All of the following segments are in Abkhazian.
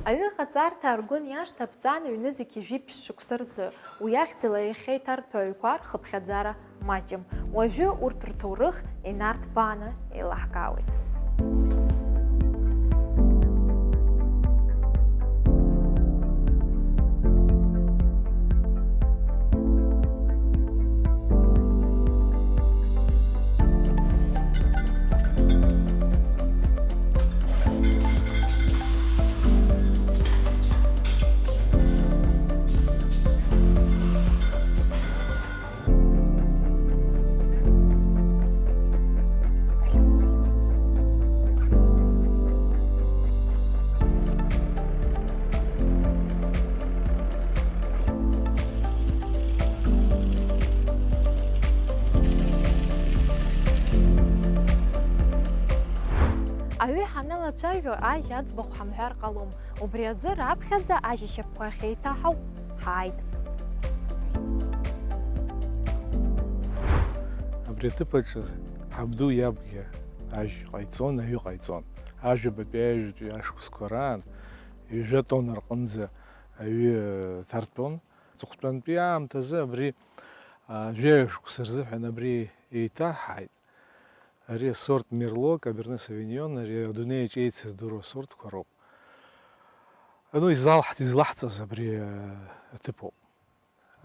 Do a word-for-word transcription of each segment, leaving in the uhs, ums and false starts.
Аҩы ҟаҵарҭа аргәын иашҭа аԥҵан ҩнызқь жәиԥшь шықәса рзы, уи ахьӡала иахьеиҭарҭәо аҩқәа рхыԥхьаӡара маҷым. Уажәы урҭ рҭоурых инарҭбааны еилаҳкаауеит. Аҩы ҳаналацәажәо, ажь аӡбахә ҳамҳәар ҟалом. Убри азы раԥхьаӡа ажь ашьапқәа ахьеиҭаҳау ҳааит. Абри аҭыԥ аҿы ҳабду иабгьы ажь ҟаиҵон, аҩы ҟаиҵон. Ажәабатәи аҩажәатәи ашықәсқәа раан ҩажәа тонна рҟынӡа аҩы ҭартәон. Аҵыхәтәантәи аамҭазы абри, а, жәаҩа шықәса рзыҳәан абри еиҭаҳҳаит. Ари асорт Мерло, Каберне Совиньон, ари адунеиаҿ еицырдыруа асортқәа роуп. Ну, излалҳ-, излаҳҵаз абри, э, аҭыԥоуп.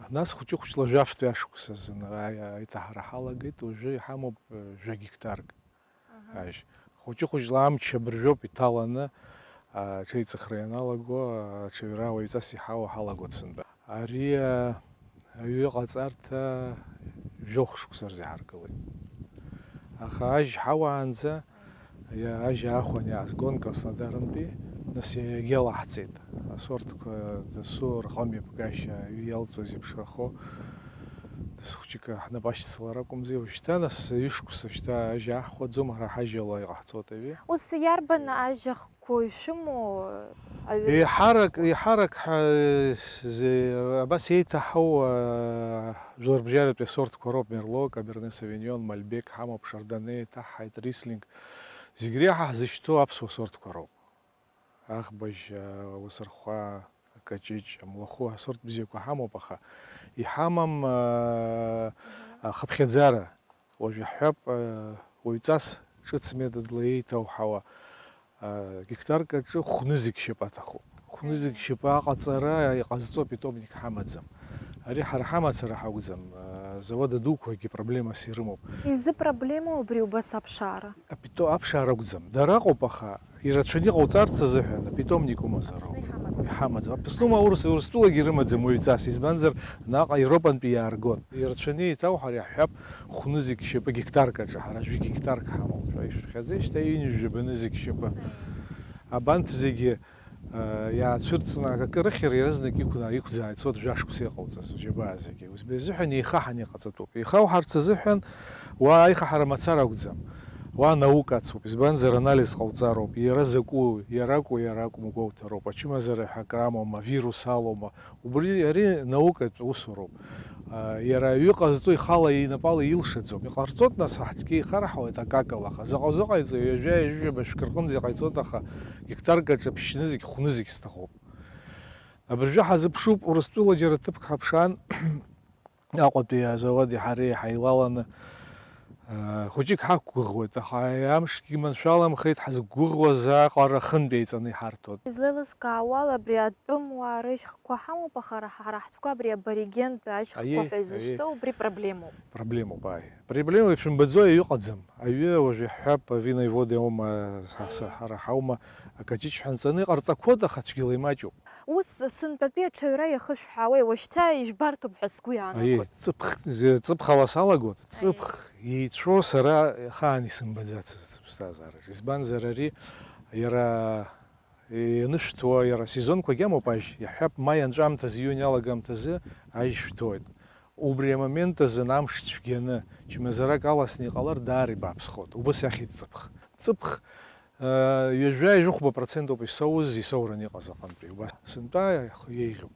Нас хәыҷы-хәыҷла жәафтәи ашықәс азын ара аиҭаҳара ҳалагеит, уажәы иҳамоуп, э, жәа гектарк. Аҳа. Ажь. Хәыҷы-хәыҷла амч абыржәоуп иҭаланы, а, аҽеиҵыхра ианалаго, а, аҽаҩра уаҩҵас иҳауа ҳалагоит сынтәа. Ари, а, аҩы ҟаҵарҭа жәохә шықәса рзы иҳаргылеит. Аха ажь ҳауаанӡа, иа-, ажь аахәан иаазгон Краснодарынтәи, нас иагьалаҳҵеит. Асортқәа дасу рҟамҩаԥгашьа, аҩы иалҵуа зеиԥшрахо, дас хәҷык ҳнапы ашьцылар акәымзи. Уажәшьҭа, нас, ҩышықәса шьҭа ажь ааҳхәаӡом, ҳара ҳажьала иҟаҳҵоит аҩы. Ус иарбан ажь ахқәоу ишәымоу, аҩы? Еиҳарак, еиҳарак ҳа-, зе-, абас еиҭаҳау, аа, жәларбжьаратәи асортқәа роуп, Мерло, Каберне Совиньон, Мальбек ҳамоуп, Шардоне, иҭаҳҳаит, Рислинг. Зегь реиҳа ҳзышьҭоу аԥсуа сортқәа роуп. Ахбыжь, аа, ауасырхәа, акаҷыҷ, амлахәы, асорт бзиақәа ҳамоуп, аха иҳамам, аа, ахыԥхьаӡара. Уажә иаҳҳәап, аа, уаҩҵас ҿыц методла еиҭауҳауа, аа, гектарк аҿы хәнызқь шьапы аҭахуп. Хәнызқь шьапы аҟаҵара иҟазҵо питомник ҳамаӡам. Ари ҳара ҳамацара ҳакәӡам, аа, завода дуқәагьы проблемас ирымоуп. Изы проблемоу абри убас аԥшаара? Апито-, аԥшаара акәӡам. Дара ыҟоуп, аха ирацәаны иҟауҵарц азыҳәан апитомник умазароуп. Аԥсны иҳамаӡам. Иҳамаӡам. Аԥсны ума Урыс-, Урыстәылагьы ирымаӡам уаҩҵас. Избанзар, наҟ Европантәи иааргон. Ирацәаны еиҭауҳар иаҳҳәап, хәнызқь шьапы гектарк аҿы, ҳара жәа гектарк ҳамоуп. Ишәхьаӡеи шьҭа ҩынҩажәа нызқь шьапы. Абанҭ зегьы Иаацәырҵны акы рыхьыр, иаразнак иқәна-, иқәӡаа ицоит жәашықәса иҟауҵаз, џьабаа зегьы. Ус изыҳәан еихаҳан иҟаҵатәуп. Еихауҳарц азыҳәан уа аихаҳара мацара акәӡам. Уа наука ацуп, избанзар анализ ҟауҵароуп, иара закәу, иара акәу, иара акәым угәоуҭароуп, ачымазара ҳәа акрамоума, авирус алоума, убри ари наукатә усуроуп. А, иара аҩы ҟазҵо ихала инапала илшаӡом. Иҟарҵоит, нас, ҳаҳҭгьы ихарҳауеит акакала, аха заҟа узыҟаиҵо, ҩажәа, ҩажәижәаба шәкы рҟынӡа иҟаиҵоит, аха гектарк аҿы ԥшьнызқь, хәнызқь сҭахуп. Абыржәы ҳазыԥшуп, Урыстәыла џьара ҭыԥк ҳаԥшаан, Аҟәатәи азауади ҳареи ҳаилаланы, а, хәыҷык ҳақәгәыӷуеит, аха амшгьы маншәаламхеит, ҳазқәгәыӷуаз аҟара хынтә еиҵаны иҳарҭоит. Излеилыскаауала, абри атәым уаа рышьхқәа ҳамоуп, аха ара ҳара ҳтәқәа абри аборигентә ашьхқәа Аиеи, ҳәа аиеи. изышьҭоу, убри проблемоуп. Проблемоуп, ааи. Проблемоуп, ишәымбаӡои, аҩы ыҟаӡам. Аҩы уажә иаҳҳәап, вина и воды аума, ҳа-, ҳара ҳаума, акаҷыҷ ҳәа нҵаны иҟарҵақәоит, аха цәгьала имаҷуп. Ус сынтәатәи аҽаҩра иахышәҳәаауеи, уажәшьҭа ижәбарҭоуп ҳәа сгәы Аиеи, иаанагоит. ҵыԥх-, зи-, ҵыԥхала салагоит, Аиеи. ҵыԥх еицәоу сара ахаан исымбаӡацызт сыԥсҭазаараҿы. Избанзар, ари иара ианышәҭуа, иара сезонқәагьы амоуп ажь, иаҳҳәап, маи анҵәамҭазы, иуни алагамҭазы ажь шәҭоит. Убри амомент азын амш цәгьаны, чмазарак аласны иҟалар, даара ибааԥсхоит. Убас иахьӡҵыԥх. Ҵыԥх, э, ҩажәа-ҩажәихәба процент ауп исоуз, исоуран иҟаз аҟынтәи. Убас сынтәа еиӷьуп.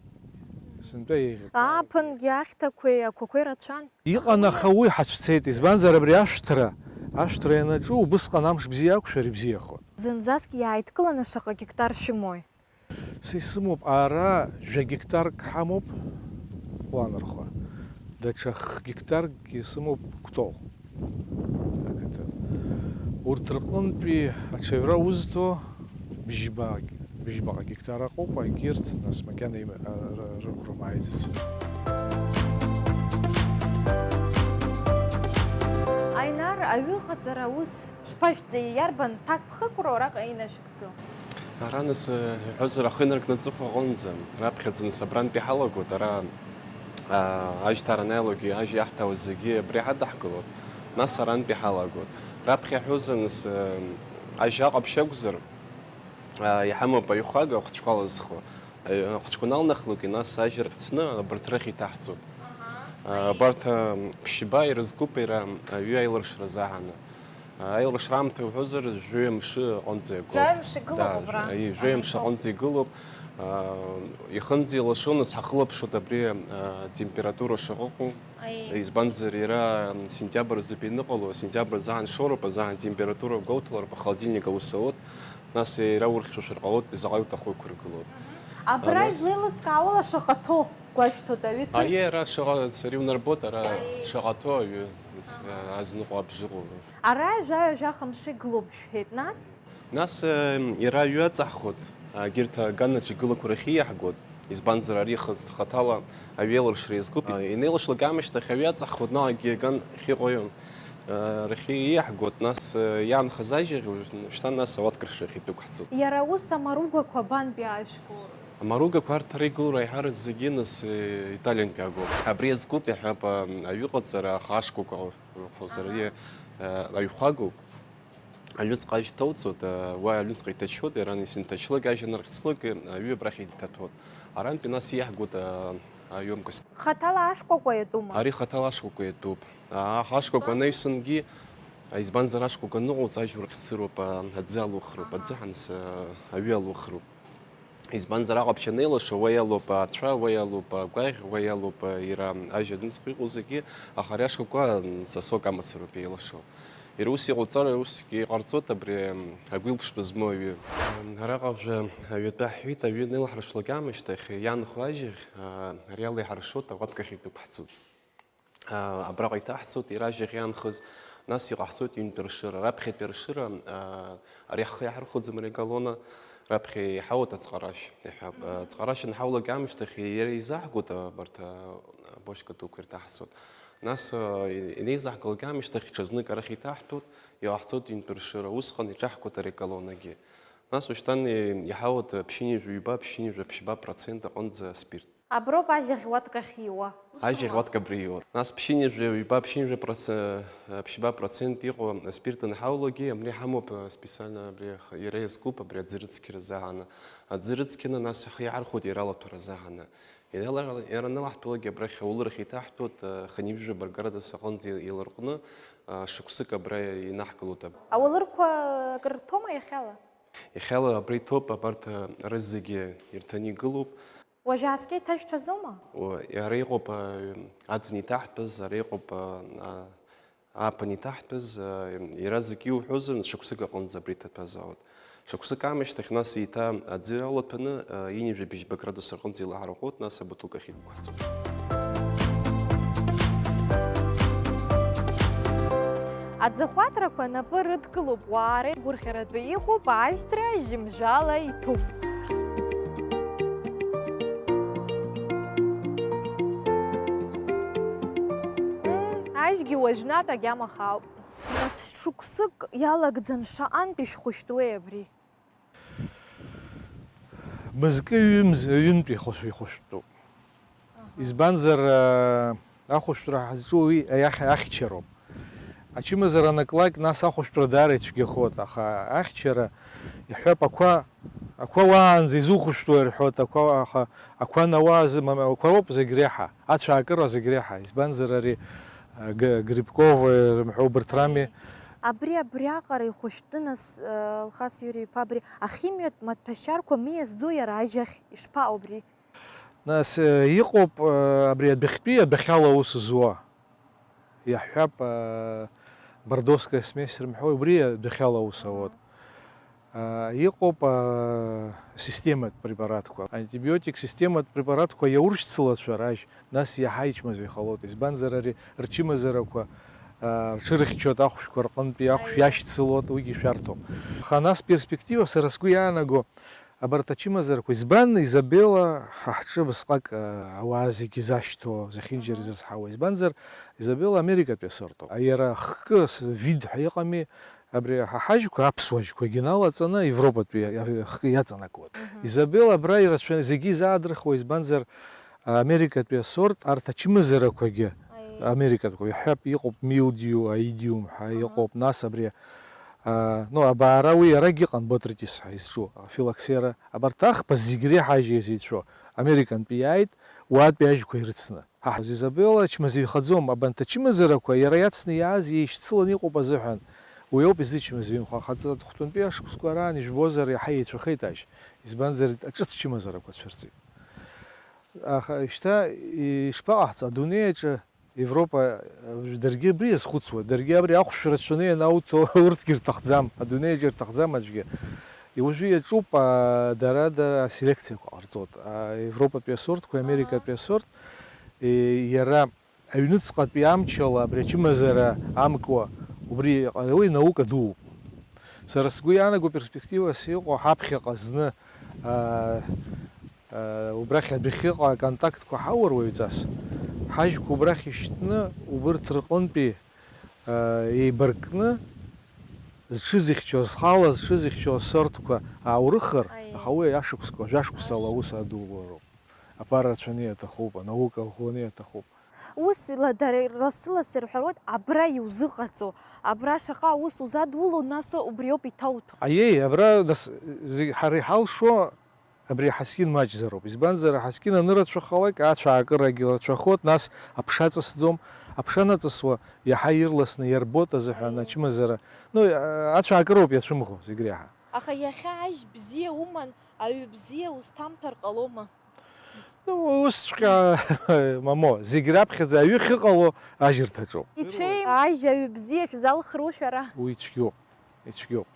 Сынтәа еиӷьуп. Ааԥынгьы ахьҭақәеи ақәақәеи рацәан. Иҟан, аха уи ҳацәцеит. Избанзар, абри ашәҭра, ашәҭра ианаҿу, убысҟан амш бзиа ақәшәар ибзиахоит. Зынӡаск иааидкыланы шаҟа гектар шәымои? Са исымоуп ара жәа гектарк ҳамоуп Ҟәланырхәа, даҽа х-, гектаркгьы сымоуп Кәтол ақыҭан. Урҭ рҟынтәи аҽаҩра узҭо бжьба-, бжьбаҟа гектар ыҟоуп, егьырҭ, нас, макьана им-, а, р-, рықәрым аизыцын. Аинар, аҩыҟаҵара аус шԥажәҵеи, иарбан ҭакԥхықәроу араҟа инашәыгӡо? Ара, нас, э, иҳәозар, ахы инаркны аҵыхәа аҟынӡа, раԥхьаӡа, нас, абрантәи ҳалагоит, ара, а, ажьҭара анеилогьы, ажь иаҳҭауа зегьы абри ҳадаҳкылоит, нас, арантәи ҳалагоит. Раԥхьа иҳәозар, нас, э, ажь аҟаԥшь акәзар, а, иҳамоуп аҩхәага ахәцәқәа лазхо. Аҩ-, ахәцәқәа налнахлогьы, нас, ажь рыхьӡны абарҭ рахь иҭаҳҵоит. Аҳа. А, абарҭ, а, ԥшьба ирызкуп иара аҩы аилыршра азаҳаны. Аилыршра аамҭа уҳәозар, жәаҩа мшы аҟынӡа игоуп. Жәаҩа мшы игылоуп. Да, абра? Аи, жәаҩа мшы аҟынӡа игылоуп. Аа, ихынӡа илашо, нас, ҳахылаԥшуеит абри, аа, температура шаҟа ыҟоу. Аи. Избанзар, иара, м, сентиабр азы ианыҟало, сентиабр азы аан шоуроуп, азаан температура гәоуҭалароуп, ахолодильник аус ауеит. Нас иара урхьшәашәар ҟалоит, заҟа иуҭаху иқәыргылоит. Абра, нас, излеилыскаауала шаҟа ҭоу гәашәҭоит аҩы ҭыр-. Аиеи, ара шаҟа сара иунарбоит, ара, аи, шаҟа ҭоу аҩы, ас-, аҳа, азныҟәа абжьы ыҟоуп. Ара жәаҩа жәаха мшы игылоуп шәҳәеит, нас? Нас, э, иара аҩы аҵаҳхуеит, а, егьырҭ аганаҿ игылақәа рахь ииаҳгоит, избанзар, ари хаз-, хаҭала аҩы аилыршра иазкуп. А, инеилышлак аамышьҭахь аҩы аҵаҳхуеит, наҟ-егьи аган ахьыҟоу, э, рахь ииаҳгоит, нас, э, иаанхаз ажьаӷь уажә-, шьҭа, нас, ауаткаршахь итәы ықәҳҵоит. Иара ус амаругақәа бантәи аажәгоу? Амаругақәа арҭ ара игылоу аиҳарак зегьы, нас, э, Италиантәи агоуп. Абри иазкуп, иаҳҳәап, а, аҩыҟаҵара, аха ашкәакәа рхәозар, аҳа, ари, э, аҩхәагоуп. Аҩныҵҟа ажь ҭауҵоит, уа аҩныҵҟа иҭачоит, иара исынҭачлак, ажь анырхьыслак, аҩы абрахь иҭаҭәоит. Арантәи нас иаҳгоит, а, аемкость. Хаҭала ашкәакәа иатәума? Ари хаҭала ашкәакәа иатәуп. А, ашкәакәа, а, анаҩсангьы, избанзар, ашкәакәа аныҟоуҵ, ажь урхьсыроуп, а, аӡы алухроуп, аха, аӡы ҳанс, а, аҩы алухроуп. Избанзар, аҟаԥшь анеилашо, уа иалоуп ацәа, уа иалоуп агәаӷь, уа иалоуп, а, иара ажь адәныҵҟа иҟоу зегьы, аха ари ашкәакәа, м, сасык амацароуп еилашо. Иара ус иҟауҵар, усгьы иҟарҵоит абри, м, агәилԥшба змоу аҩы. М, араҟа уажәы аҩы атәы ҳҳәеит, аҩы анеилаҳаршалак аамышьҭахь иаанхо ажьаӷь, а, ари ала иҳаршоит, ауаткахь итәы ықәҳҵоит. А, абраҟа иҭаҳҵоит, иара ажьаӷь иаанхаз, нас иҟаҳҵоит ҩынтә аршыра, раԥхьатәи аршыра, а, ари ҳхы иаҳархәаӡом ари аколонна, раԥхьа иҳауеит аҵҟарашь, иҳәап. Мгм. Аҵҟарашь анҳаулак аамышьҭахь иара изаҳгоит абарҭ, а, абочка дуқәа ирҭаҳҵоит. Нас, а, и-, инеизаҳгалак аамышьҭахь ҽазнык арахь иҭаҳтәуеит, иҟаҳҵоит ҩынтә аршыра, усҟан иҿаҳгоит ари аколоннагьы. Нас ушьҭан, и-, иҳауеит ԥшьынҩажәи ҩба, ԥшьынҩажәи ԥшьба процент аҟынӡа аспирт. Аброуп ажьаӷь уаткахь ииуа. Ус аума? Ажьаӷь уаткахь абра ииуа. Нас ԥшьынҩажәи ҩба, ԥшьынҩажәи проц-, э, ԥшьба процент иҟоу аспирт анҳаулагьы, абри ҳамоуп, э, специально абри х-, иара иазкуп абри аӡы рыцқьара азаҳаны. Аӡы рыцқьаны, нас ҳхы иаҳархәоит иара алаҭәара азаҳаны. Иара, иара анылаҳҭалакгьы абрахь аулырахь иҭаҳтәуеит, э, хынҩажәижәаба градус аҟынӡа иларҟәны, э, шықәсык абра инаҳкылоит. Ауалырқәа акыр рҭоума иахьала? Иахьала абра иҭоуп, абарҭ, э, рызегьы ирҭаны игылоуп. Уажә ааскьа иҭашәҭәазома? О, ара иҟоуп, а, аӡын иҭаҳтәыз, ара иҟоуп, а, а, ааԥын иҭаҳтәыз, а, иара зегьы иуҳәозар, шықәсык аҟынӡа абра иҭаҭәазаауеит. Шықәсык аамышьҭахь, нас еиҭа аӡы алаҭәаны, а, ҩынҩажәи быжьба градус рҟынӡа илаҳарҟәуеит, нас абутылкахь иқәҳҵоит. Аӡахәаҭрақәа напы рыдкылоуп, уаа реигәырӷьаратәы иҟоуп, ажьҭра жьымжәала иҭәуп. Мм, ажьгьы уажәнатә агьама хаауп. Нас шықәсык иалагӡан шаҟантә ишәхәышәтәуеи абри? Мызкы ҩымз-, ҩынтә ихәышә-, ихәышәтәуп. Аҳа. Избанзар, а, ахәышәтәра ҳазҿу уи иахь-, ахьчароуп. Ачымазара анаклак, нас ахәышәтәра даара ицәгьахоит, аха ахьчара, иҳәап, ақәа, ақәа уаанӡа изухәышәтәуа ирҳәоит, ақәа, аха ақәа науа азы-, ма-, ақәа роуп зегь реиҳа, ацәаакыра зегь реиҳа. Избанзар ари, а, г-, грибковые рымҳәо убарҭ рами. Абри, абриаҟара ихәышәтәы, нас, э, Алхас Иури-иԥа, абри ахимиатә маҭәашьарқәа миа зду иара ажьаӷь ишԥаҟоу абри? Нас, э, иҟоуп, э, абри адәахьтәи адәахьала аус зуа. Иаҳҳәап, э, бордоская смесь рымҳәои, убри адәахьала аус ауеит. Иҟоуп асистематә препаратқәа. Антибиотик систематә препаратқәа иауршьцылацәа рашь, нас иаҳа ичмазаҩхалоит. Избанзар, ари рчымазарақәа рҽырыхьчоит ахәшәқәа рҟынтәи, ахәшә иашьцылоит, уигьы шәарҭоуп. Аха нас перспектива, сара сгәы иаанаго, абарҭ ачымазарақәа, избан, Изабела, ҳа ҳҿы абасҟак ауаа зегьы зашьҭоу, зехьынџьара изызҳауа? Избанзар, Изабела америкатәи асорт ауп. Иара хкы, вид ҳәа иҟами, абри ҳа ҳажьқәа, аԥсуа жьқәагьы налаҵаны, Европатәи хкы иаҵанакуеит. Изабела абра ирацәа-, зегьы изаадырхуа, избанзар, америкатәи асорт, арҭ ачымазарақәагьы америкатәқәа, иҳәап, иҟоуп милдиу, аидиум ҳәа иҟоуп, нас абри, а, ну, абаара уи иарагь иҟан, ботритис ҳәа изҿу, афилоксера, абарҭ ахԥа зегь реиҳа ажьа изеицәоу, американтәи иааит, уаатәи ажьқәа ирыцны. Ҳа Изабела ачмазаҩхаӡом, абанҭ ачымазарақәа иара иацны иааз иеишьцыланы иҟоуп азыҳәан. Уи ауп изычмазаҩымхо, аха аҵыхәтәантәи ашықәсқәа араан ижәбозар, иаҳа еицәахеит ажь. Избанзар, аҿыц чымазарақәа цәырҵит. Аха шьҭа ишԥаҟаҳҵо? Адунеи аҿы Европа, даргьы абри иазхәыцуа, даргьы абри ахәшә рацәаны ианауҭо, урҭгьы рҭахӡам, адунеи аҿы ирҭахӡам аӡәгьы. Уажәы иаҿуп, а, дара, дара аселекциақәа ҟарҵоит. А, Европатәи асортқәа, америкатәи асорт, е, иара аҩныҵҟатәи амчала абри ачымазара амкуа, убри, уи наука дууп. Сара сгәы иаанаго, перспективас иҟоу ҳаԥхьаҟа зны, а, а, убрахь адәахьыҟа аконтактқәа ҳаур уаҩҵас, ҳажьқәа убрахь ишьҭны, убырҭ рҟынтәи, а, еибаркны, зҽызихьчо, зхала зҽызихьчо асортқәа ааурыхыр, аиеи, аха уи ашықәсқәа, жәашықәсала аус адулароуп. Аԥара рацәаны иаҭахуп, анаука ӷәӷәаны иаҭахуп. Ус ила-, дара лассы-лассы ирҳәароуит, абра иузыҟаҵо, абра шаҟа аус узадуло, нас убриоуп иҭауҭәо. Аиеи, абра нас зегь ҳара иҳалшо абри аҳаскьын маҷзароуп. Избанзар, аҳаскьын анырацәахалак, ацәаакырагьы рацәахоит, нас аԥша ҵысӡом. Аԥша анаҵысуа, иаҳа ирласны иарбоит азыҳәан ачымазара. Ну, ацәаакыроуп иацәымӷу зегь реиҳа. Аха иахьа ажь бзиа уман, аҩы бзиа узҭамҭәар ҟалома? Ну, усҵәҟьа, мамо, зегь раԥхьаӡа аҩы ахьыҟало ажьырҭаҿоуп. Иҽеим, ажь аҩы бзиа шәзалхру шәара? Уи цәгьоуп, ицәгьоуп.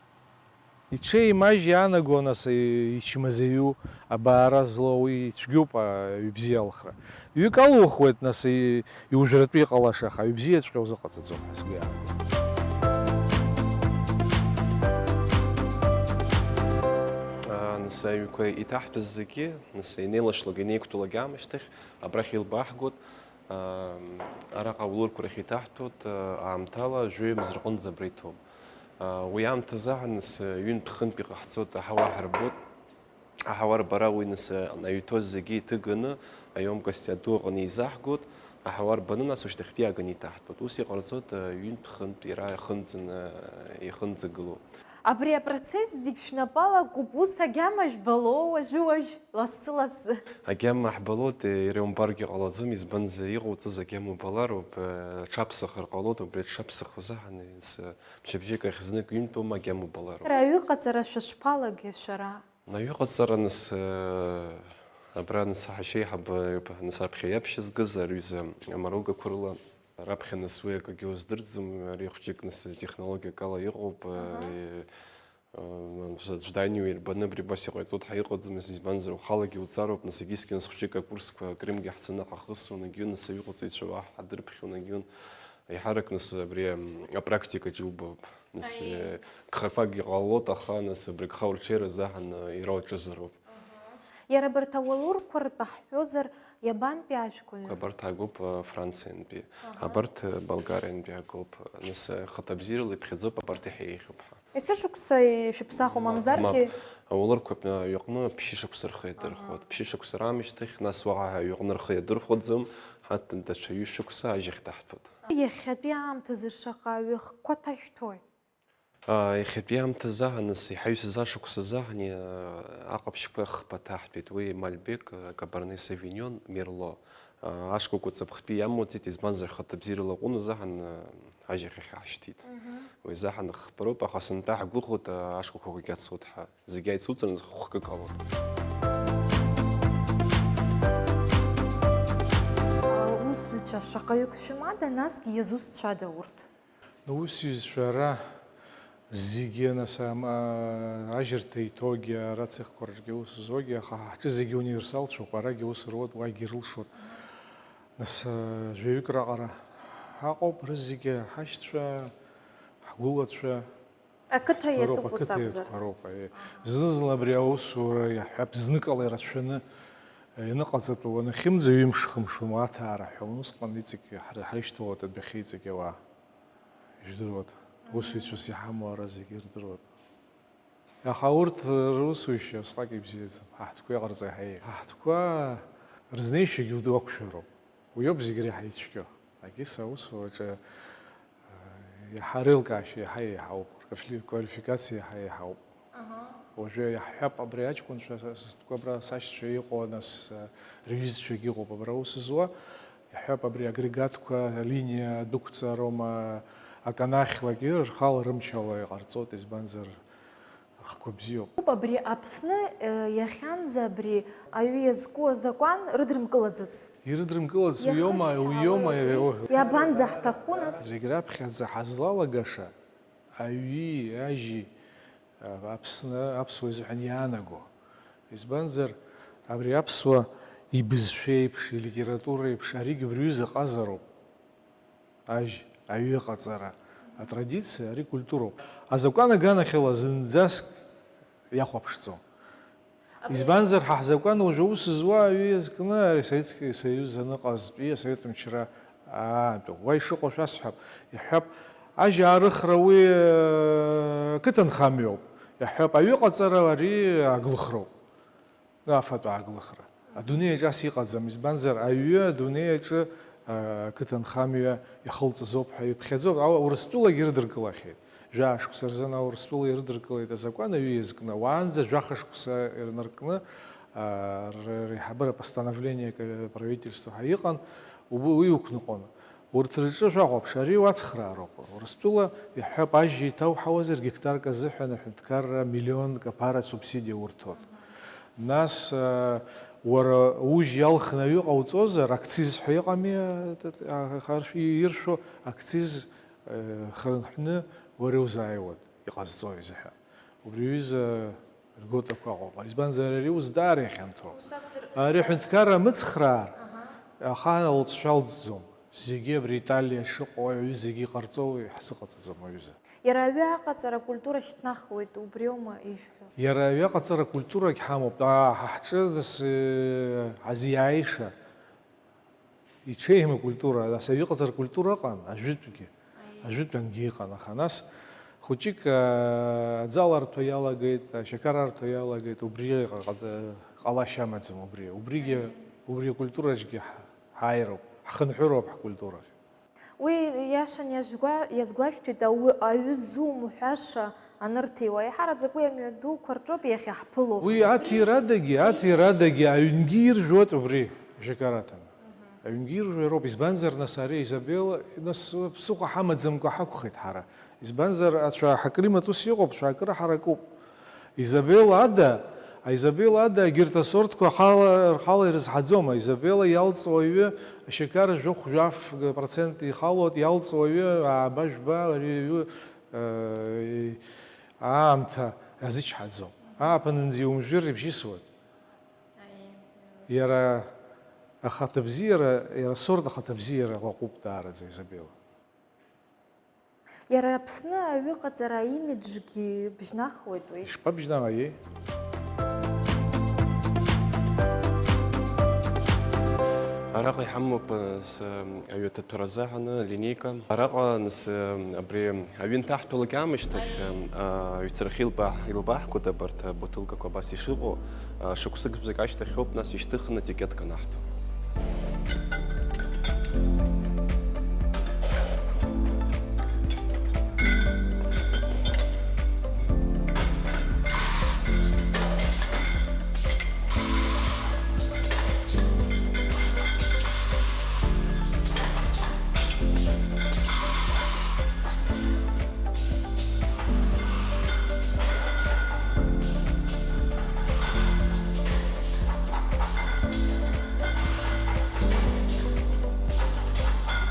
Иҽеим ажь иаанаго, нас, ичмазаҩу, абаара злоу, уи цәгьоуп, аҩы бзиа алхра. Ҩык алухуеит, нас, и-, иужәратәы иҟалаша, аха аҩы бзиаҵәҟьа узыҟаҵаӡом ҳәа сгәы иаанагоит. Нас аҩқәа иҭаҳтәыз зегьы, нас, инеилашлак, инеиқәтәалак аамышьҭахь, абрахь илбааҳгоит. Араҟа аулырқәа рахь иҭаҳтәуеит, аамҭала жәаҩа мза рҟынӡа абра иҭоуп. Уи аамҭазы аҳ-, нас, ҩынтә-хынтә иҟаҳҵоит, аҳауа ҳарбоит. Аҳауа рбара уи, нас, аҩҭоз зегьы иҭыганы, аемкость аду аҟны еизаҳгоит, аҳауа рбаны, нас, ушьҭахьтәи иааганы иҭаҳтәуеит. Ус иҟарҵоит, ҩынтә-хынтә иара ихынҵаны, ихынӡагылоу. Абри апроцесс зегь шәнапала акуп, ус агьама жәбало уажәы-уажә, лассы-лассы? Агьама ҳбалоит, иара иумбаргьы ҟалаӡом, избанзар, иҟауҵаз агьама убалароуп, аҽаԥсахыр ҟалоит, убри аҽаԥсахуазаҳан, мчыбжьык ахь знык ҩынтәума агьама убалароуп. Ара аҩыҟаҵара шәышԥалагеи шәара? Аҩыҟаҵара, нас, абра, нас, ҳашьеиҳабы, нас, аԥхьа иаԥшьызгаз, рҩыза амаругақәа рыла, раԥхьа, нас, уи акгьы уздырӡом, ари хәҷык, нас, технологиакала иҟоуп, аҳа, э, э, аӡә даниуа ирбаны абри убас иҟаиҵоит ҳәа иҟаӡамызт, избанзар, ухалагьы уҵароуп, нас, егьысгьы, нас, хәҷык акурсқәа Крымгьы ҳцаны ҳахысуан, егьиу, нас, аҩыҟаҵаҩцәа уа ҳадырԥхьон, егьиу, еиҳарак, нас, абри, ам, апрактикаҿ иубап, нас, аиеи, э, гхақәакгьы ҟалалоит, аха, нас, абри гха урҽеира азыҳәан, э, иара уаҿызароуп. Аҳа. Иара абарҭ ауалурқәа ртәы ҳҳәозар, иабантәи ажәқәа? Абарҭ аагоуп, а, Франциантәи, аҳа, абарҭ, а, Болгариантәи аагоуп. Нас, а, хаҭабзиарала иԥхьаӡоуп, абарҭ иаҳа еиӷьуп ҳәа. Есышықәса ишәыԥсахуа, мамзаргьы? Мап, мап. Ауалурқәа, а, иҟны ԥшьышықәса рхы иадырхәоит. Аҳа. Ԥшьышықәса раамышьҭахь, нас уаҟа ҳәа иҟны рхы иадырхәаӡом, ҳаҭ-, даҽа ҩышықәса ажьахь даҳҭоит. Иахьатәи аамҭазы шаҟа ҩы-хкқәа ҭашәҭәои? Иахьатәи аамҭазы аҳ-, нас, иҳаҩсыз ашықәсазы аҳ-, аҟаԥшьқәа хԥа ҭаҳтәеит, уи Мальбек, Кабарне Совиньон, Мерло. Ашкәакәа ҵыԥхтәи иамоуӡеит, избанзар, хаҭабзиарала аҟәыназы аҳ-, ажьахь иахьаҳшьҭит. Мгм. Уи азы аҳ-, хԥароуп, аха сынтәа ҳгәыӷуеит, ашкәакәагьы ацоит ҳәа. Зегьы аицуҵарны хәкык алоуп. Аусзуҩцәа шаҟаҩык шәымада, насгьы иазусҭцәада урҭ? Аусзуҩцәа ара Зегьы, нас, ам-, а, ажьырҭа итоги, ара цехқәа рҿгьы аус зуагьы, аха ҳҿы зегьы универсалцәоуп, арагьы аус руеит, уагьы ирылшоит. Нас, а, жәаҩык раҟара ҳаҟоуп, рызегьы ҳашьцәа, ҳгәылацәа. Ақыҭа роуп, иатәуп ус ақыҭа акәзар? Иатәқәа роуп, аиеи. Зны-зынла абри аусура иаҳҳәап, зныкала ирацәаны, а, ианыҟаҵатәу, уанахьымӡо ҩымш-хымш уамоу аҭаара ҳәа, усҟан иҵегь ҳара ҳаишьҭалоит адәахьы иҵегь ауаа. Ижәдыруада, усеицәас иҳамоу ара зегьы ирдыруада. Аха урҭ русушьа усҟак ибзиаӡам, ҳа ҳтәқәа иҟарҵо иаҳа еиӷьуп. Ҳа ҳтәқәа рызнеишьагьы уақәшәароуп. Уиоуп зегь реиҳа ицәгьоу. Агиса аусураҿы, э, иаҳа реилкаашьа иаҳа еиҳауп, рквали-, квалификациа иаҳа еиҳауп. Аҳа. Уажәы иаҳҳәап, абри аҷкәынцәа са-, сыстәқәа абра сашьцәа иҟоу, нас, э, рҩызцәагьы ыҟоуп абра аус зуа. Иаҳҳәап, абри агрегатқәа алиниа дәықәҵароума, аканахьлагьы рхала рымчала иҟарҵоит, избанзар, рхқәа бзиоуп. Абри Аԥсны, э, иахьанӡа абри аҩы иазку азакәан рыдрымкылаӡац. Ирыдрымкылац, уиома, иахьа уиома, иахьа ио-, иабанӡаҳҭаху, нас? Зегь раԥхьаӡа ҳазлалагаша аҩи, ажьи, а, Аԥсны, аԥсуа изыҳәан иаанаго. Избанзар, абри аԥсуа ибызшәа еиԥш, илитература еиԥш, аригьы убри аҩыза ҟазароуп. Ажь, аҩы аҟаҵара, атрадициа, ари культуроуп. Азакәан аганахьала зынӡаск иахәаԥшӡом. Абри избанзар, ҳа ҳзакәан уажәы аус зуа аҩы иазкны ари Советски Союз аныҟазтәи асовет мчра аатәоуп. Уа ишыҟоу шәасҳәап, иаҳҳәап, ажь аарыхра уи, э, ақыҭанхамҩоуп, иаҳҳәап, аҩы ҟаҵара ари аглыхроуп. Афатә ааглыхра. Адунеи аҿы ас иҟаӡам, избанзар, аҩы адунеи аҿы, а, ақыҭанхамҩа иахылҵыз ауп ҳәа иԥхьаӡоуп. Ау-, Урыстәылагьы ирыдыркылахьеит. Жәаа шықәса рзын Аурыстәыла ирыдыркылеит азакәан аҩы иазкны. Уаанӡа жәаха шықәса ирнаркны, а, р-, реиҳабыра постановлениак, а, правительство ҳәа иҟан, уб-, уи уқәныҟәон. Урҭ рҿы шәахәаԥш, ари уацхраароуп. Урыстәыла, иаҳҳәап, ажьа иҭауҳауазар, гектарк азыҳәан аҳәынҭқарра миллионк аԥара субсидиа урҭоит. Нас, а, уара ужь иалхны аҩы ҟауҵозар, акциз ҳәа иҟами, а, а, а, иршәо, акциз, а, хынҳәны уара иузааиуан, иҟазҵо изыҳәа. Убри аҩыза льготақәа ыҟоуп. Избанзар, ари ус даара ихьанҭоуп. Ус акәзар, ари аҳәынҭқарра мыцхраар, аҳа, ахаан алҵшәа алҵӡом. Зегьы абри Италиа шыҟоу, аҩы зегьы иҟарҵо, иаҳзыҟаҵаӡом, аҩыза. Иара аҩы аҟаҵара акультура шьҭнахуеит, убриоума ишәҳәо? Иара аҩы аҟаҵара акультурагь ҳамоуп. Аа, ҳа ҳҿы нас, э, ҳазиааиша. Иҽеим акультура, нас аҩы ҟаҵара акультура ыҟан, ажәытәгьы, аиеи, ажәытәангьы иҟан, аха нас хәыҷык, аа, аӡы аларҭәа иалагеит, ашьақар арҭәа иалагеит, убри ҟаҟаӡа-, ҟалашьа амаӡам убри. Убригьы, аиеи, убри акультураҿгьы ҳ-, ҳааироуп, ҳхынҳәыроуп ҳкультурахь. Уи иашан иазгәа-, иазгәашәҭоит ауи-, аҩы ззумҳәаша анырҭиуа. Еиҳараӡак уи амҩадуқәа рҿоуп иахьаҳԥыло. Уи аҭирадагьы, аҭирадагьы аҩнгьы иржәуеит убри, жьакараҭан. Аҩнгьы иржәуеит, избанзар, нас, ари Изабелла, нас, ԥсыхәа ҳамаӡамкәа ҳақәхеит ҳара. Избанзар, ацәа ҳаклимат ус иҟоуп, цәаакыра ҳаракуп. Изабелла ада, Изабелла ада, егьырҭ асортқәа ҳала, рхала ирызҳаӡом. Изабелла иалҵуа аҩы, ашьақар жәохә жәаф процент ихалоит, иалҵуа аҩы, ааба жәба, ари аҩы, э, аамҭа азычҳаӡом. Ааԥынынӡа иумжәыр, ибжьысуеит. Иара ахаҭабзиара, иара асорт ахаҭабзиара лаҟәуп даараӡа, Изабелла. Иара Аԥсны аҩыҟаҵара аимиџгьы бжьнахуеит уи. Ишԥабжьнахуеи? Араҟа иҳамоуп, э, с-, аҩаҭаҭәара азыҳәан линеика. Араҟа, нас, э, абри аҩы нҭаҳтәалак аамышьҭахь, э, аҩцарахьы илбаа-, илбааҳгоит абарҭ абутылкақәа абас ишыҟоу, э, шықәсык бзак ашьҭахьоуп, нас ишьҭыхны атикетка анаҳҭо.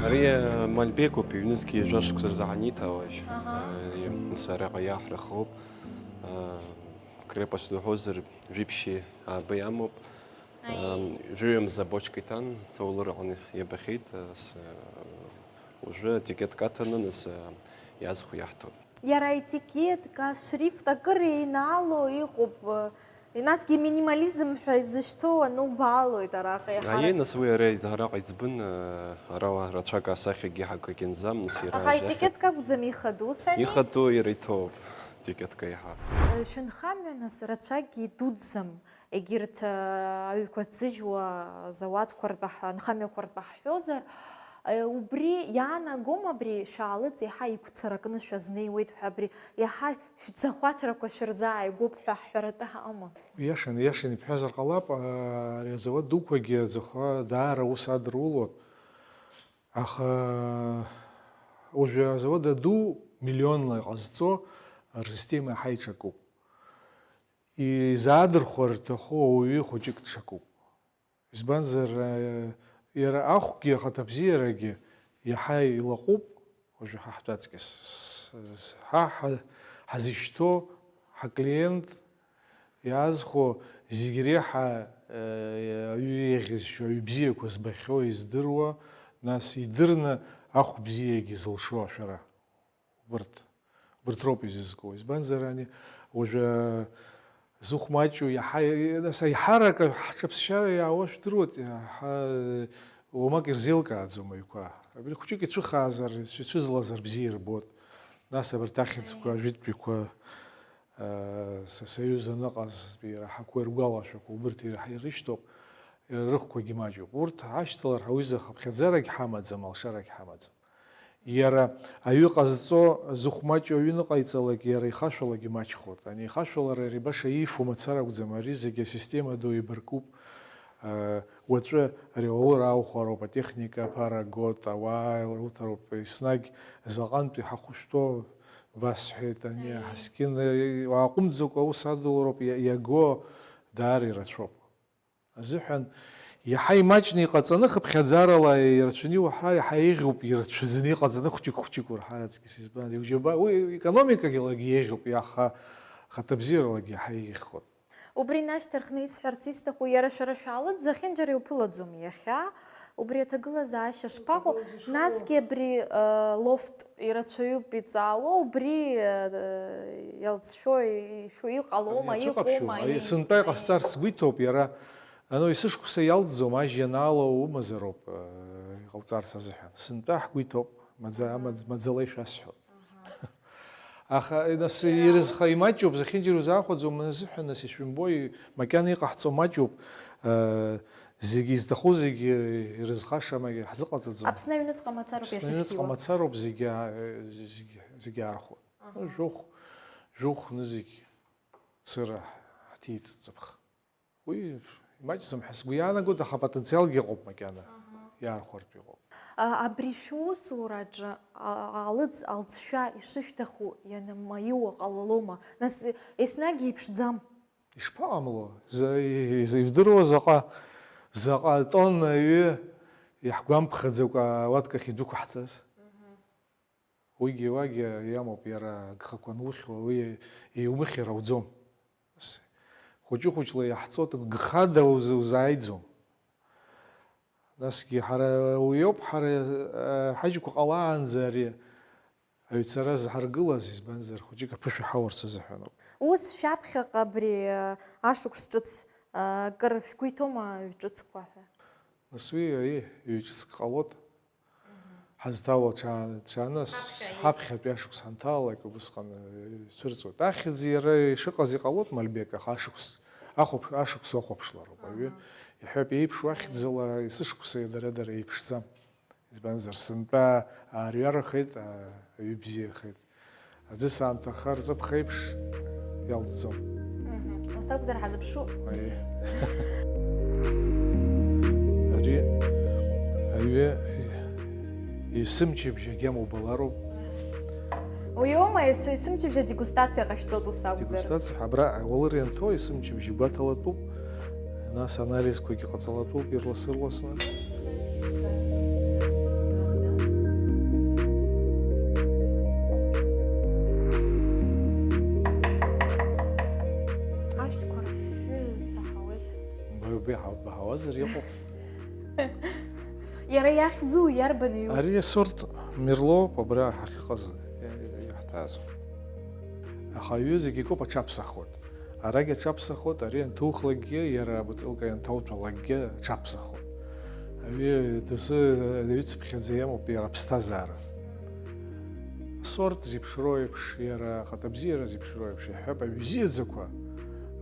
Ари, э, Мальбекуп, ҩнызқьи жәа шықәса рзы ҳаниҭауа, Аҳа. Э, сара араҟа иаҳрахоуп. Э, крепость уҳәозар, жәиԥшьи ааба иамоуп. Аи. Э, жәаҩа мза абочка иҭан, ҭоулыр аҟны иабахьеит, э, с-, э, уажәы атикетка аҭаны, нас, э, иаазхәо иаҳҭоит. Иара аетикетка, ашрифт акыр еинаало иҟоуп, э, Насгьы минимализм ҳәа изышьҭоу анубаалоит араҟа еиҳарак. Аиеи, нас уи ара араҟа иӡбын, ара уа рацәак асахьагьы ҳакагьы нӡам, нас иара Аха ажахьаҿ. Етикетка акәӡам ихадоу, сами? Ихадоу иара иҭоуп, етикетка еиҳа. Шәынхамҩа, нас, рацәакгьы идуӡӡам, егьырҭ, а, аҩқәа ҭзыжьуа, азауадқәа ртәы ҳ-, анхамҩақәа ртәы ҳҳәозар, а, убри иаанагома абри шәаалыҵ еиҳа игәцаракны шәазнеиуеит ҳәа, абри иаҳа Шәӡахәаҭрақәа шәырзааигәоуп ҳәа ҳҳәаратәы ҳаҟама? Иашан, иашан ибҳәазар ҟалап, аа, ари азауад дуқәагьы аӡахәа даара аус адырулон. Аха уажәы азауад аду миллионла иҟазҵо рсистема иаҳа иҽакуп. Изаадырхәар рҭаху ауаҩы хәыҷык дшакуп. Избанзар, э, иара ахәгьы ахаҭабзиарагьы иаҳа илаҟәуп, уажәы ҳа ҳтәаҵкьыс. Ҳа ҳа-, ҳазышьҭоу, ҳаклиент иаазхәо зегь реиҳа, э, аҩы еиӷьызшьо, аҩы бзиақәа збахьоу, издыруа, нас идырны ахә бзиагьы зылшо ашәара. Убарҭ, убарҭ роуп изызку. Избанзар, ани, уажәы зыхә маҷу иаҳа-, нас аиҳарак ҳҿаԥсшьара иаауа шәдыруеит, иаҳа уамак ирзеилкааӡом аҩқәа. Абри хәҷык ицәыхаазар, ицәыӡлазар бзиа ирбоит. Нас абарҭ ахьӡқәа, ажәытәтәиқәа, а, са-, союз аныҟаз, ираҳақәоу, иргәалашәақәоу, убарҭ ираҳа-, ирышьҭоуп, рыхәқәагьы маҷуп. Урҭ ҳашьҭалар ҳауиза хыԥхьаӡарагь ҳамаӡам, алшарагь ҳамаӡам. Иара аҩы ҟазҵо, зыхә маҷу аҩы ныҟаиҵалак, иара ихашәалак имаҷхоит. Ани ихашәалара ари баша иифо мацара акәӡам, ари зегьы асистема ду еибаркуп. Э, уаҵәы ари аулыр аухәароуп, атехника аԥара агоит, ауаа руҭароуп, еснагь заҟантәи ҳахәышәтәоу басҳәеит, ани Аи. Ҳаскьын, э, уааҟәымҵӡакәа аус адулароуп, иа-, иаго даара ирацәоуп. Азыҳәан, иаҳа имаҷны иҟаҵаны, хыԥхьаӡарала ирацәаны иуаҳар, иаҳа еиӷьуп, ирацәаӡаны иҟаҵаны хәҷык-хәҷык уаҳар аҵкьыс, избан, иуџьаба-, уи економикалагьы еиӷьуп, аха хаҭабзиаралагьы иаҳа еиӷьхоит. Убри нашьҭарххны исҳәарц исҭаху, иара шәара шәаалыҵ зехьынџьара иуԥылаӡом иахьа, убри аҭагылазаашьа шԥаҟоу? Насгьы абри, э, лофт ирацәаҩуп иҵаауа, убри, э, иалҵшәо, ишәо иҟалома, Иацәыҟаԥшьу, иҟоума, ари и-, сынтәа иҟасҵарц сгәы иҭоуп, иара, ану, есышықәса иалҵӡом, ажь ианаало умазароуп, э, иҟалҵарц азыҳәан. Сынтәа ҳгәы иҭоуп, маӡа-, Аҳа. амаӡ-, маӡала ишәасҳәо. Аҳа. Аха, нас, Иара ирызха имаҷуп, зехьынџьара узаахәаӡом, азыҳәан, нас, ишәымбои, макьана иҟаҳҵо маҷуп, э, зегьы изҭаху зегьы ирызхаша, магьы ҳзыҟаҵаӡом. Аԥсны аҩныҵҟа мацароуп Аԥсны аҩныҵҟа иахьышәҭиуа. Мацароуп зегьы, а-, зегьы, зегьы аархәо. Аҳа. Жәохә, жәохә нызқь цыра ҳҭиит ҵыԥх. Уи имаҷӡам ҳәа сгәы иаанагоит, аха апотенциалгьы ыҟоуп макьана. Аҳа. Иаархәартә иҟоуп. А, абри шәусураҿы, а, алыҵ, алҵшәа ишышәҭаху ианамаиуа ҟалалома? Нас, еснагь еиԥшӡам. Ишԥаҟамло? За-, и-, и-, ибдыруа заҟа, заҟа тонна аҩы иаҳгәамԥхаӡакәа ауаткахь идәықәаҳҵаз? Мгм. Уигьы уагьы иамоуп, иара агхақәа анухьуа, уи иумыхьыр ауӡом. Хәыҷы-хәыҷла иаҳҵоит, гхада уз-, узааиӡом. Насгьы ҳара уиоуп, ҳара, э, ҳажьқәа ҟалаанӡа ари аҩцара зҳаргылаз, избанзар, хәыҷык аԥышәа ҳауарц азыҳәаноуп. Ус шәаԥхьаҟа абри, э, ашықәс ҿыц, э, акыр шәгәы иҭоума ҩ-ҿыцқәа ҳәа? Нас уи, аиеи, ҩ-ҿыцк ҟалоит. Ҳазҭало ҽа-, ҽаныс, Ҳаԥхьа, ҳаԥхьатәи ашықәс ҳанҭалалак, убысҟан, э, ицәырҵуеит. Ахьӡ иара ишыҟаз иҟалоит Мальбек, аха ашықәс, ахәаԥш-, ашықәс уахәаԥшлароуп. Аҩы, Аҳа. Иҳәап, еиԥшу ахьӡала есышықәса дара-дара еиԥшӡам. Избанзар, сынтәа аарҩарахеит, а-, аҩы бзиахеит. Аӡы саамҭаха рҵыԥх еиԥш иалҵӡом. Мгм. Ус акәзар ҳазыԥшу? Аиеи. Ари аҩы есымчыбжь агьама убалароуп. Уиоума ес-, есымчыбжь адегустациа ҟашәҵоит, ус акәзар? Дегустациа, абра ауалыр ианҭо есымчыбжь игәаҭалатәуп, нас анализқәагьы ҟаҵалатәуп ирлас-ырласны. Баҳауазар иҟоуп. Иара иахьӡу иарбан ҩу? Ари асорт мерлоуп абра ҳахьыҟаз иаҳҭаз. Аха аҩы зегь икуп аҽаԥсахуеит. Арагь аҽаԥсахуеит, ари анҭухлакгьы, иара абутылка ианҭауҭәалакгьы аҽаԥсахуеит. Аҩы доусы аҩыцыԥхьаӡа иамоуп иара аԥсҭазаара. Асорт зеиԥшроу еиԥш, иара ахаҭабзиара зеиԥшроу еиԥш, иҳәап, аҩ бзиаӡақәа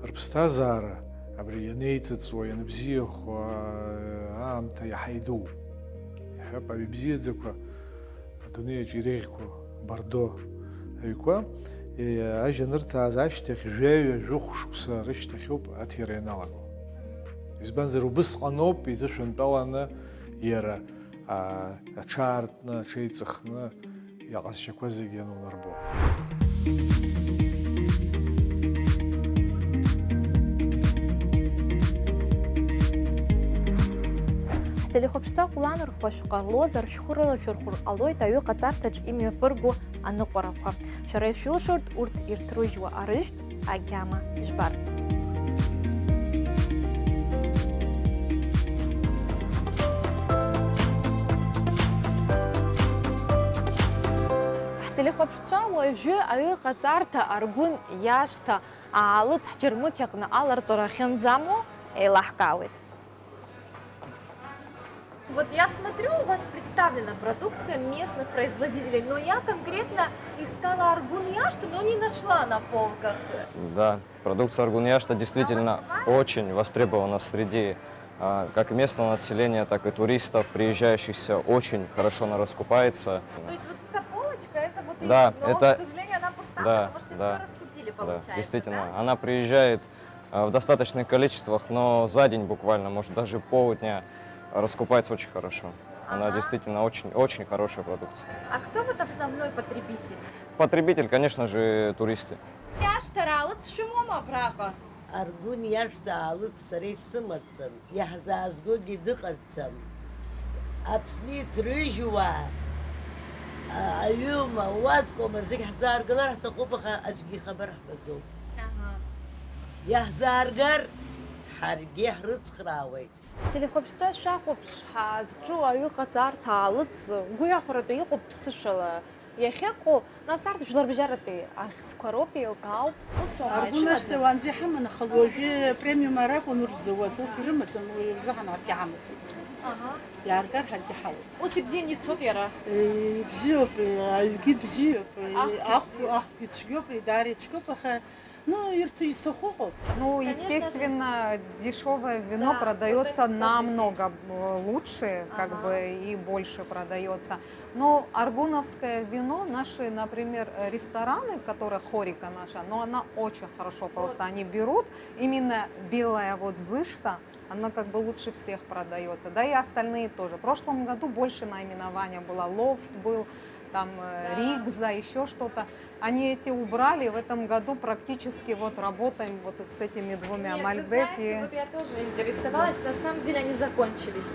рыԥсҭазаара абри ианеиҵыҵуа, ианбзиахо аамҭа иаҳа идуу. Иҳәап, аҩ бзиаӡақәа адунеиаҿ иреиӷьқәоу Бордо аҩқәа, ажьа анырҭааз ашьҭахь жәаҩа-жәохә шықәса рышьҭахьоуп аҭира ианалаго. Избанзар, убысҟаноуп иҭышәынтәаланы иара аҽаартны, аҽеиҵыхны, иҟазшьақәа зегьы анунарбо. Ҳтелехәаԥшцәа хәланырхәа шәҟарулозар, шәхы рылашәырхәыр ҟалоит аҩы ҟаҵарҭаҿ имҩаԥырго аныҟәарақәа. Шәара ишәылшоит урҭ ирҭрыжьуа арыжәтә агьама жәбарц. Ҳтелехәаԥшцәа уажәы аҩы ҟаҵарҭа Аргәын иашҭа аалыҵ ҳџьармыкьаҟны аларҵәара ахьынӡамоу еилаҳкаауеит. Вот я смотрю, у вас представлена продукция местных производителей, но я конкретно искала Аргун яшта, но не нашла на полках. Да, продукция Аргун яшта действительно очень востребована среди, а, как местного населения, так и туристов, приезжающихся, очень хорошо она раскупается. То есть вот эта полочка, это вот и, да, но, это, к сожалению, она пуста, да, потому что да, все раскупили, да, получается, действительно, да? Она приезжает а, в достаточных количествах, но за день буквально, может, даже полдня раскупается очень хорошо. Она, ага, действительно очень, очень хорошая продукция. А кто вот основной потребитель? Потребитель, конечно же, туристы. Иашҭа раалыҵ шәымоума абраҟа? Аргәын иашҭа аалыҵ сара исымаӡам, иаҳзаазгогьы дыҟаӡам. Аԥсны иҭрыжьуа, а, аҩыма, уаткома, зегь ҳзааргалар ҳҭахуп, аха аӡәгьы ихабар ҳбаӡом. Аҳа. Иаҳзааргар, ҳаргьы ҳрыцхраауеит. Ателехәаԥшцәа шәахәаԥш, ҳазҿу аҩы ҟаҵарҭа аалыҵ гәыҩахәратәы иҟоуп ԥсышәала иахьыҟоу, нас арҭ жәларбжьаратәи ахьӡқәа роуп, еилкаауп. Ус аума, Аргәын ашьҭа ишәымаӡам? Уаанӡа иҳаман, аха уажәы премиум ракәын урҭ зауаз, урҭ ирымаӡам, уи рзыҳәан ҳаргьы ҳамаӡам. Аҳа. Иааргар ҳаргьы ҳауеит. Ус ибзианы ицоит иара? Э, ибзиоуп, э, аҩгьы бзиоуп, э, ахәгьы ахә-, бзиоуп. Ахәгьы цәгьоуп, э, даара ицәгьоуп, аха, ну, ирҭ-, изҭаху ыҟоуп. Ну, конечно же. Естественно, дешёвое вино, да, продаётся, вот это, намного, э, лучше, как, ага, бы, и больше продаётся. Но аргуновское вино, наши, например, э, рестораны, которые Хорика наша, но она очень хорошо, вот, просто они берут именно белая вот Зышта, она как бы лучше всех продаётся. Да и остальные тоже. В прошлом году больше наименования было. Лофт был, там, э, да, Ригза, ещё что-то. Они эти убрали, в этом году практически вот работаем вот с этими двумя. Нет, вы Мальбек знаете, и вот я тоже интересовалась, на самом деле они закончились.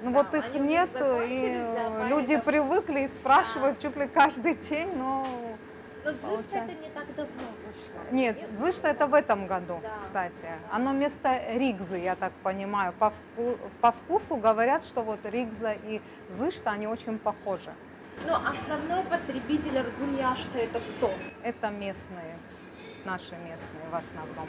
Ну, да, вот их они у них нет, закончились, да, и люди поэтому привыкли и спрашивают, да, чуть ли каждый день, но Но Дзышта получается, это не так давно вышло. Нет, нет? Дзышта это в этом году, да, кстати. Оно вместо Ригзы, я так понимаю. По вку-, по вкусу говорят, что вот Ригза и Дзышта, они очень похожи. Но основной потребитель Аргун яшта это кто? Это местные, наши местные в основном.